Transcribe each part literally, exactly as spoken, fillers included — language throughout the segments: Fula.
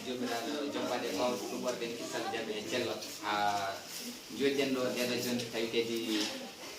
Joomiraaɗo jombaade e baawɗe ɗum ɓorɗen kisal jaɓe e cellal. Haa njooɗiɗen ɗo ndeeɗo jonde, tawi kadi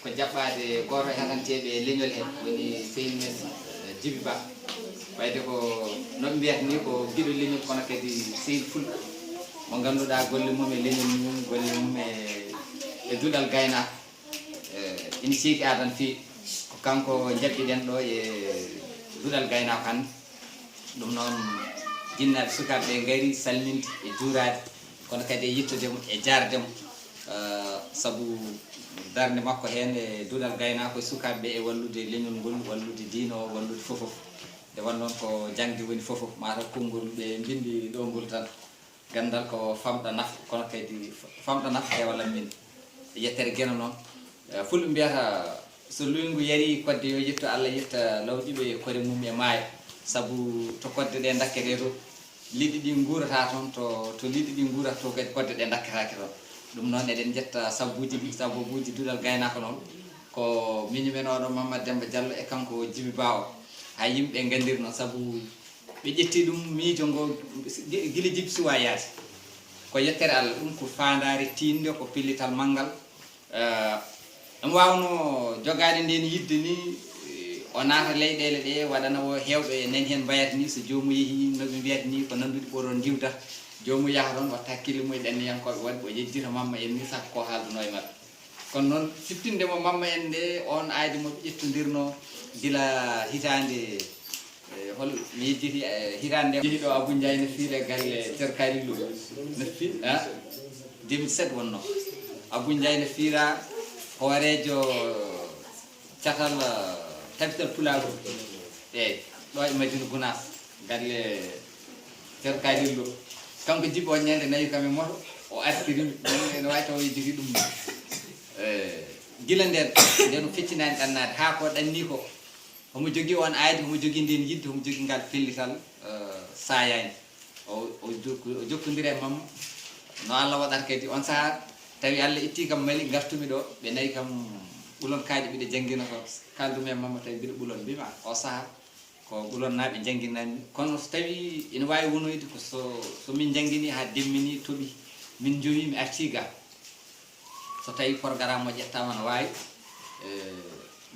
ko jaɓɓaade gooto e hatanteeɓe e leñol he, woni sehil men, eh, Jibi Ba. Wayde ko no ɓe mbiyata ni, ko giɗo leñol, kono kadi sehil fulɓe mo ngannduɗaa golle mum e leñol mum, golle mum e, e duɗal gaynaako. Eh, ina ceeki adan fii ko kanko njaɓɓiɗen ɗo e duɗal gaynaako hannde. Ɗum noon, jinnaaɓe sukaaɓe ɓe ngari salminde e juuraade, kono kadi e yettude mo e jaarde mo, eh, sabu darnde makko heen e duɗal gaynaako e sukaaɓe ɓe e wallude leñol ngol, wallude diine o, wallude fof fof. Nde won noon ko jaŋde woni fof fof, mataw konngol ɓe mbinndi ɗo ngol tan. Ganndal ko famɗa nafa, kono kadi famɗa nafa heewa lammin, e yettere Geno noon. Eh, fulɓe mbiyata, so luyngu yarii kodde, yo yettu Allah, yetta lawƴuɓe kore mum e maayo. Sabu to kodde ɗe ndakketee to, liɗɗi ɗi nguurata toon, to, to liɗɗi ɗi nguurata to kadi kodde ɗe ndakketaake toon. Ɗum noon eɗen njetta sabuuji ɗi, sababuuji duɗal gaynaako noon. Ko miñi men oɗo Mamadou Demba Diallo e kanko Jibi Ba o. Haa yimɓe nganndiri noon, sabu ɓe ƴetti ɗum miijo ngo gi-, gila Jibi suwaa yaade. Ko yettere Allah, ɗum ko faandaare tiiɗnde, ko pellital manngal. Eh, omo waawnoo jogaade ndeen yiɗde ni, eh, o naata leyɗeele ɗe, waɗana o heewɓe nani heen mbayata ni, so joomum yehii, no ɓe mbiyata ni, ko nanndude ɓoɗon ndiwda. Joomum yaha toon, watta hakkille mum e ɗanniyankooɓe, waɗi o yejjita Mamma en ni, saka ko haalduno e maɓɓe. Kono noon, siftinde mo Mamma en nde, oon aadi mo ɓe ƴettondirnoo gila hitaande, eh, hol mi yejjiti, eh, hitaande nde jehi ɗo Abou Ndiaye ne fiira galle Cerkali Lo. Ne fi-, ah, deux mille sept wonnoo. Abou Ndiaye ne fiira hooreejo catal, eh, tabital Pulaagu. Eeyi, ɗo e Madina Gunaas, galle Cerkali Lo. Kanko Jibi on ñande nawi kam e moto, o artiri mi. Ɗum ene waawi taw o yejjiti ɗum. Eh, gila nden, nden o feccinaani ɗannaade. Haa ko ɗanni ko, homo jogii on aadi, homo jogii nden yiɗde, homo jogii ngal pellital, eh, saayaani. O, o jokku-, o jokkondiri e Mamma. No Allah waɗata kadi, on sahaa, tawi Allah itti kam Mali, ngartumi ɗo, ɓe nawi kam Ɓulon Kaaƴe, mbiɗa janngina to. Kaaldumi e Mamma, tawi mbiɗa Ɓulon, mbima, o sahaa, ko Ɓulonnaaɓe njannginanmi. Kono so tawi ina waawi wonoyde ko so, so min njanngini haa demmini, toɓi, min njowi, mi arti ga. So tawi programme o ƴettaama no waawi, eh,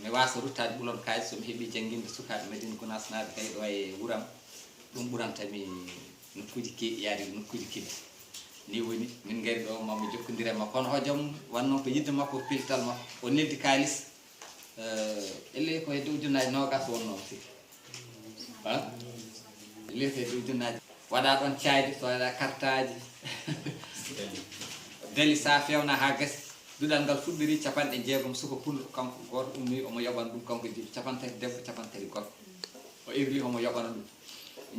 mi waasa ruttaade Ɓulon Kaaƴe, so mi heɓii jannginde sukaaɓe Madina Gunaasnaaɓe kay ɗo e wuram, ɗum ɓuranta mi nokkuuji keeɗi, yaade nokkuuji keeɗi. Ni woni, min ngari ɗo, Mamma jokkondire ma. Kono hojom wannoo ko yiɗde makko, pellital makko. O neldi kaalis, eh, elle ko hedde ujunnaaje noogas wonnoo, sikki. Ha? Elle ko hedde ujunnaaje. Waɗa ɗon caaydi, so waɗa kartaaji. Dali sa fewna haa gasi. Duɗal ngal fuɗɗori capanɗe jeegom suka pullo, kanko gooto ummi, omo yoɓan ɗum, kanko Jibi, capanɗe tati debbo, capanɗe tati gorko. O irli, omo yoɓana ɗum.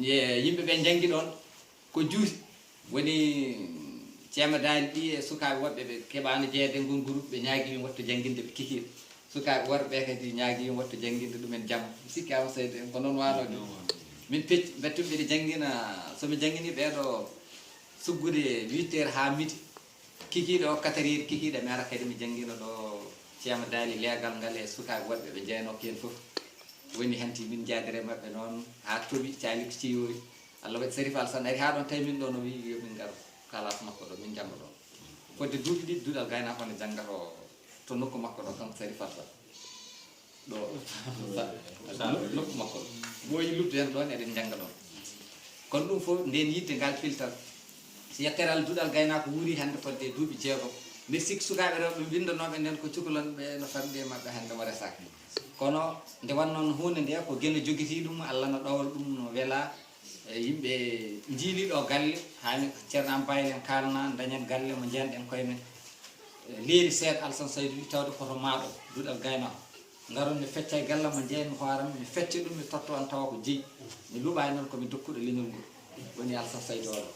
Ye-, yimɓe ɓe njanngi ɗon ko juuti. Woni ceema daali ɗi e sukaaɓe woɓɓe ɓe keɓaano jeeyde e ngun groupe, ɓe ñaagi yim wattu jannginde ɓe kikiiɗe. Sukaaɓe worɓe ɓe kadi ñaagi yim wattu jannginde ɗumen jamma. Mi sikki Awa Saydu en ko noon waanoo ɗum. Min pecci, mbaɗtumi ɓeɗe janngina, so mi janngini ɓeeɗo suggude huit heures haa midi. Kikiiɗe o quatre heures, kikiiɗe mi ara kadi mi janngina ɗo ceema daali leegal ngal e sukaaɓe woɓɓe ɓe jeyanoo ko heen fof. Woni hanti min njaadiri e maɓɓe noon haa toɓi, caali ko ciyoyi. Allah waɗi Sarif Alsan ari haa ɗoon, tawi min ɗo no wiyi yo min ngar kalaas makko ɗo, min njannga ɗoon. Fodde duuɓi ɗiɗi, duɗal gaynaako ne janngatoo to nokku makko ɗo, kanko Sarif Alsan. Ɗo, nokku makko ɗo. Ɓooyi lutde heen ɗoon, eɗen njannga ɗoon. Kono ɗum fof, ndeen yiɗde ngal filtal. Si yettere Allah, duɗal gaynaako wuuri hannde fodde duuɓi jeegom. Mbiɗa sikki sukaaɓe rewɓe mbinndanooɓe ndeen ko cukalon ɓe no famɗi e maɓɓe hannde mo resaaka. Kono nde wannoo huunde nde ko Geno jogitii ɗum, Allah no ɗowra ɗum, no wela. E yimɓe njiili ɗo galle, haani Ceerno Ampaayel en kaalna, dañen galle mo njeyanɗen koye men. E leeli seeɗa, Alsan Saydu wi tawde koto maaɗo, duɗal gaynaako. Ngaron mi fecca e galle mo njeyanmi hooram, mi fecca ɗum, mi totta on tawa ko jeyi. Mi luɓaani noon ko mi dokkuɗo leñol ngol. Woni Alsan Saydu oɗo.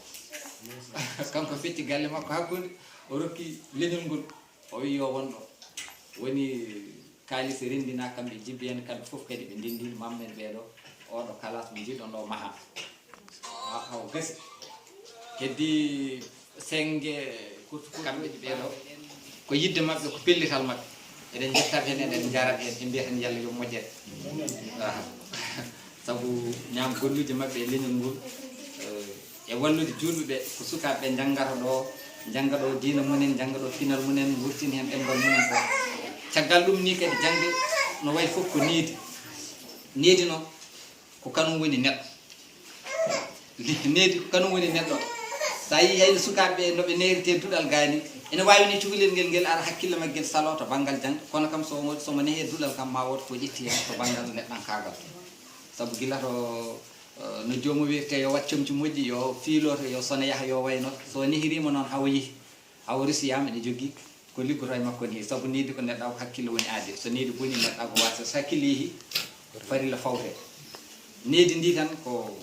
Kanko fecci galle makko hakkunde, o rokki leñol ngol. O wi yo won ɗo. Woni kaalis renndina kamɓe Jibi en, kamɓe fof kadi ɓe ndenndini Mamma en ɓeeɗo. Oɗo kalaas mo njiɗon ɗo maha. Haa o gasi. Heddi sennge kurtu kurtuuji ɓeeɗo. Ko yiɗde maɓɓe, ko pellital maɓɓe. Eɗen njettaɓe heen, eɗen njaaraɓe heen, en mbiyat heen yalla yo moƴƴere. Aha. Sabu ñaam golluuje maɓɓe e leñol ngol, eh, e wallude juulɓe ɓe, ko sukaaɓe ɓe njanngata ɗo, njannga ɗo diina mumen, njannga ɗo pinal mumen, mburtina heen ɗemngal mumen ko. Caggal ɗum ni kadi jaŋde no wayi fof ko needi. Needi noon ko kanum woni neɗɗo. Needi ko kanum woni neɗɗo. So a yii hayno sukaaɓe ɓe no ɓe neerete duɗal gaani, ene waawi ni cukalel ngel, ngel ara hakkille maggel saloo to banngal jaŋde, kono kam so mo, so mo nehee duɗal kam ma wood ko ƴetti heen to banngal neɗɗankaagal. Sabu gila to, eh, no joomum wiyirte yo waɗ comci moƴƴi, yo fiilooto, yo sone yaha, yo wayno. So nehiriima noon hawo yehi, hawo resiyaama ene jogii ko liggotoo e makko ni. Sabu needi ko neɗɗo ko hakkille woni aadi. So needi bonii neɗɗo ko waasa. So hakkille yehi, farilla fawte. Needi ndi tan ko,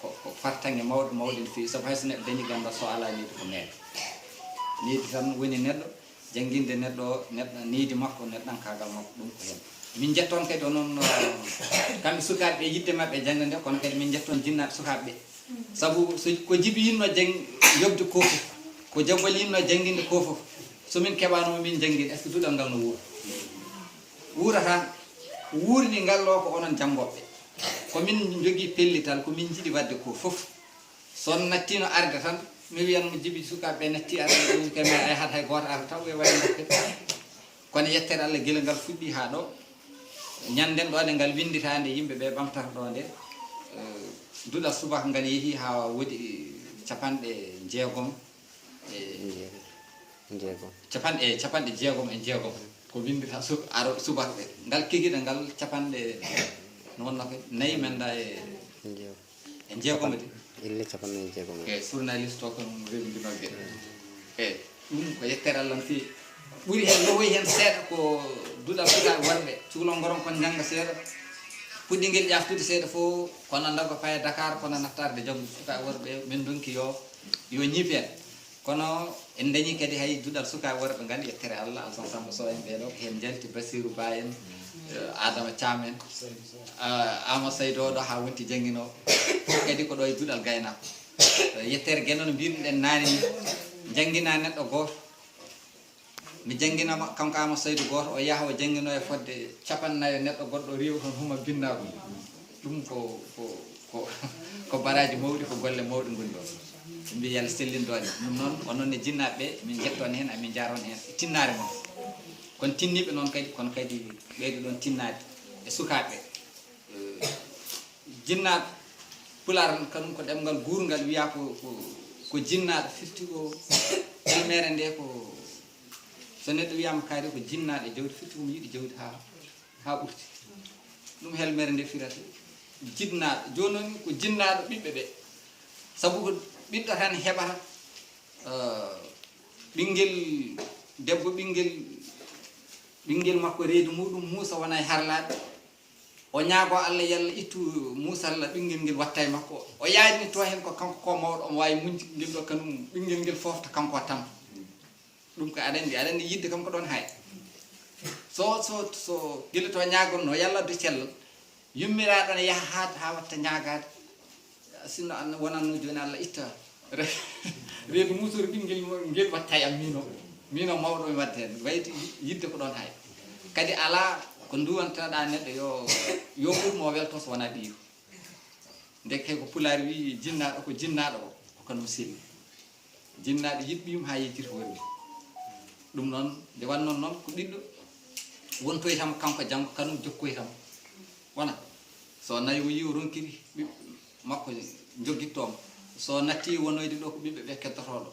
ko, ko fartaŋŋe mawɗo, mawɗo no feewi. Sabu hay so neɗɗo dañi ganndal so alaa needi ko neɗɗo. Needi tan woni neɗɗo. Jannginde neɗɗo, neɗɗo needi makko, neɗɗankaagal makko, ɗum ko heen. Min njettoon kadi onon, eh, kamɓe sukaaɓe ɓe, yiɗde maɓɓe e jaŋde nde, kono kadi min njettoon jinnaaɓe sukaaɓe ɓe. Sabu so ko jibi yinno jang-, yoɓde ko fof, ko jabbal yinno jannginde ko fof, so min keɓaano min janngin, est-ce que duɗal ngal no wuura? Wuurata. Ko wuurni ngal ɗo ko onon janngooɓe. Ko min njogii pellital, ko min njiɗi waɗde ko fof. So on nattiino arde tan, mi wiyan mo jibi sukaaɓe ɓe natti arde, ɗum kay mi ay hat hay gooto arde taw e wayi ndokke. Kono yettere Allah gila ngal fuɗɗi haa ɗo. Ñanden ɗo nde ngal winnditaande yimɓe ɓe ɓamtata ɗo nde, eh, duɗal subaka ngal yehi haa woodi capanɗe jeegom e Njeego. Njeego. Capanɗe, capanɗe jeegom e jeegom. Ko winndita su-, aro subaka ɓe. Ngal kikiɗe ngal capanɗe no wonno ko nayi men da e Njeego. E jeegom de. Ille capanɗe jeegom. E journaliste o kon rewndinooɓe. E ɗum ko yettere Allah no feewi. Ɓuri heen, lowoyi heen seeɗa ko duɗal sukaaɓe worɓe. Cukalel ngoron kon njannga seeɗa. Puɗɗingel ƴaaftude seeɗa fof, kono ndaga paye Dakar, kono nattarde janngu sukaaɓe worɓe. Min ndonki yo, yo ñiiɓ heen. Kono en dañii kadi hay duɗal sukaaɓe worɓe ngal, yettere Allah, Alsan Samba Sow en ɓee ɗo, ko heen njalti Basiru Ba en, eh, Adama Thiam en, ah, Ama Saydo ɗo haa wonti jannginoowo. Fof kadi ko ɗo e duɗal gaynaako. Eh, yettere Geno no mbiyruɗen naane ni, njannginaa neɗɗo gooto. Mi janngina mo, kanko Ama Saydu gooto, o yaha o janngino e fodde capanɗe nayo neɗɗo goɗɗo riiwa toon huma binndaagu. Ɗum ko, ko, ko, ko baraaji mawɗi, ko golle mawɗe ngoni ɗoon. Ɓe mbiya Yalla sellin doole. Ɗum noon, onon ne jinnaaɓe ɓe, min njettoon heen, amin njaaroon heen e tinnaare mon. Kono tinniiɓe noon kadi, kono kadi ɓeydo ɗoon tinnaade e sukaaɓe. Eh, jinnaaɗo, Pulaar kanum ko ɗemngal guurngal, wiyaa ko, ko, ko jinnaaɗo, firti ko helmeere nde ko, so neɗɗo wiyaama kaari ko jinnaaɗo e jawdi, firti ko mo yiɗi jawdi haa, haa ɓurti. Ɗum helmeere nde firata jinnaaɗo. Jooni noon ko jinnaaɗo ɓiɓɓe ɓe. Sabu ko ɓiɗɗo tan heɓata, eh, ɓinngel debbo, ɓinngel, ɓinngel makko reedu muɗum muusa wona e harlaaɓe. O ñaago Allah yalla ittu muusalla ɓinngel ngel watta e makko. O yaajni to heen ko kanko ko mawɗo, omo waawi muñde ngel ɗo kanum ɓinngel ngel foofta kanko tan. Ɗum ko aɗa anndi, aɗa anndi yidde kam ko ɗoon hay. So, so, so gila to ñaagonno yalla addu cellal, yummiraaɗo ne yaha haa, haa watta ñaagaade. Sinno an wonanno jooni Allah itta re-, reedu musori ɓinngel mo, ngel watta e am miino. Miino mawɗo mi waɗde heen. Wayti yidde ko ɗoon hay. Kadi alaa ko nduwantaɗaa neɗɗo yo, yo ɓur mo welto so wonaa ɓiyo. Ndeke ko Pulaar wiyi jinnaaɗo ko jinnaaɗo o, ko kanum selli. Jinnaaɗo yiɗ ɓiyum haa yejjita wormi. Ɗum noon, nde wannoo noon ko ɓiɗɗo wontoytamo kanko janngo, kanum jokkoytamo. Wona, so nayi o yii o ronkiri ɓiɓɓe makko njoggittoo mo. So natti wonoyde ɗo ko ɓiɓɓe ɓe keddotoo ɗo.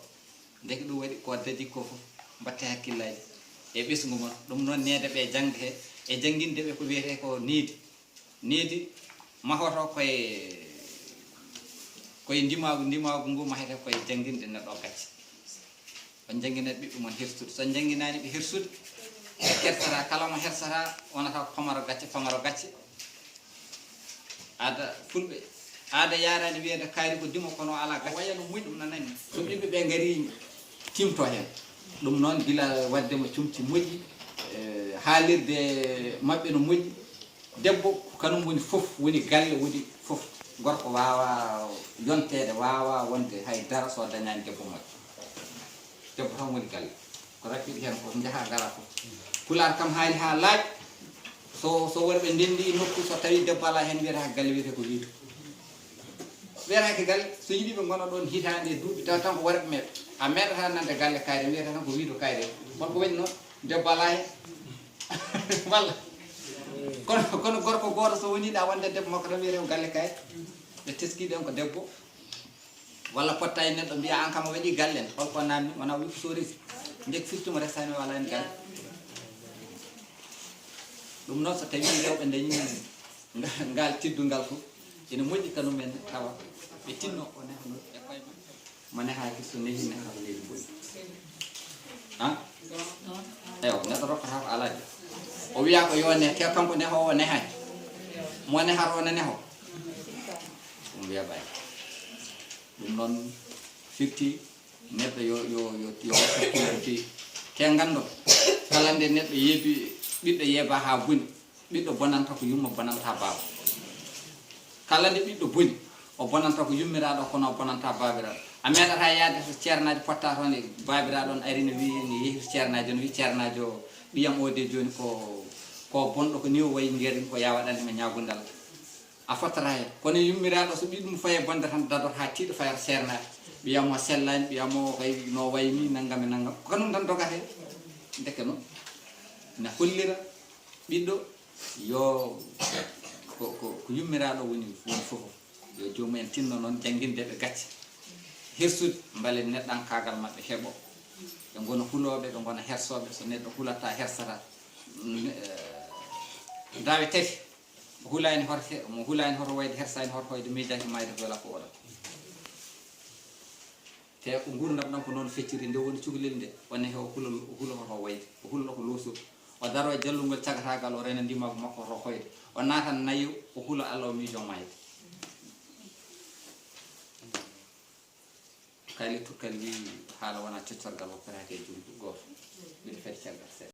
Ndeke ɗum waɗi ko dañi ko fof, mbaɗte hakkillaaji e ɓesngu mon. Ɗum noon neede ɓe jaŋde he, e jannginde ɓe ko wiyetee ko needi. Needi mahoto koye, koye ndimaagu, ndimaagu ngu mahete koye jannginde neɗɗo gacce. On njannginat ɓiɓɓe mon hersude. So on njannginaani ɓe hersude, ɓe kersata. Kala mo hersata, wonata ko pamaro gacce, pamaro gacce. Aada fulɓe, aada yaaraani wiyeede kaari ko dimo, kono alaa gacce. O waya no moƴƴi, ɗum nanani. So ɓiɓɓe ɓe ngarii, timto heen. Ɗum noon, gila waɗde mo comci moƴƴi, eh, haalirde maɓɓe no moƴƴi. Debbo, kanum woni fof, woni galle, woni fof. Gorko waawaa yonteede, waawaa wonde hay dara so dañaani debbo moƴƴo. Debbo tan woni galle. Ko rakkiɗi heen ko njaha ngara fof. Pulaar kam haali haa laaɓi. So, so worɓe ndenndi nokku, so tawi debbo alaa heen, wiyata galle wiyetee ko wiitu. Wiyata ke galle, so yiɗi ɓe ngona ɗon hitaande e duuɓi, tawa tan ko worɓe meeɓe. A meeɗata nande galle kayre, wiyata tan ko wiido kayre. Kono ko woni noon, debbo alaa heen. Walla? Kono, kono gorko gooto so wonii ɗa wonde debbo makko tan wiyata ko galle kayre. Ɓe teski ɗen ko debbo. Walla potta e neɗɗo mbiya an kam a waɗi galle, hol ko namni, wona wi ko sorisi. Ndek firtuma resani o alaa heen galle. Ɗum noon so tawii rewɓe dañi nga-, ngal teddungal fof, ene moƴƴi ka ɗum en tawa ɓe tinno o neha no e koye maɓɓe. Mo nehaaki so nehi neha ko leydi boni. Han? Eyo, neɗɗo rokkata ko alaa de. O wiya ko yo ne, te kanko neho o nehaani. Mo nehata o ne neho. Ɗum wiya ɓay. Ɗum noon firti neɗɗo yo, yo, yo, yo waɗ hakkille no feewi. Te nganndo, kala nde neɗɗo yeebi, ɓiɗɗo yeeba haa boni, ɓiɗɗo bonanta ko yumma, bonanta baaba. Kala nde ɓiɗɗo boni, o bonanta ko yummiraaɗo, kono o bonanta baabiraaɗo. A meeɗata yaade to ceernaajo potta toon e baabiraaɗo on ari no wiyi, no yehi to ceernaajo, no wiyi ceernaajo ɓiyam o de jooni ko, ko bonɗo, ko ni o wayi ngeerin, ko yaa waɗande mo ñaagundal. A fottata heen. Kono yummiraaɗo so ɓiɗɗum faye bonde tan dadot haa tiiɗo fayata seernaaɓe. Ɓiya mo sellaani, ɓiya mo kay no wayi ni nanngam e nanngam. Ko kanum tan dogata heen. Ndeke noon, na hollira ɓiɗɗo yo ko, ko, ko yummiraaɗo woni, woni fof. Yo joomum en tinno noon jannginde ɓe gacce. Hirsude, mbele neɗɗankaagal maɓɓe heɓo. Ɓe ngona hulooɓe, ɓe ngona hersooɓe. So neɗɗo hulataa, hersataa, mm, eh, daawe tati. Mo hulaani hoto fe-, mo hulaani hoto wayde, hersaani hoto hoyde, miijaaki maayde ko welaa ko waɗa. Te ko nguurndam ɗam ko noon fecciri, nde woni cukalel nde, o nehe o hula, o hula hoto wayde, o hula ko loosol. O daro e jallungol cagataagal, o reena ndimaagu makko hoto hoyde. O naata nayi, o hula Allah, o miijo maayde. Kayli Tukkal wiyi haala wonaa coccorgal, woppetaake e junngo gooto.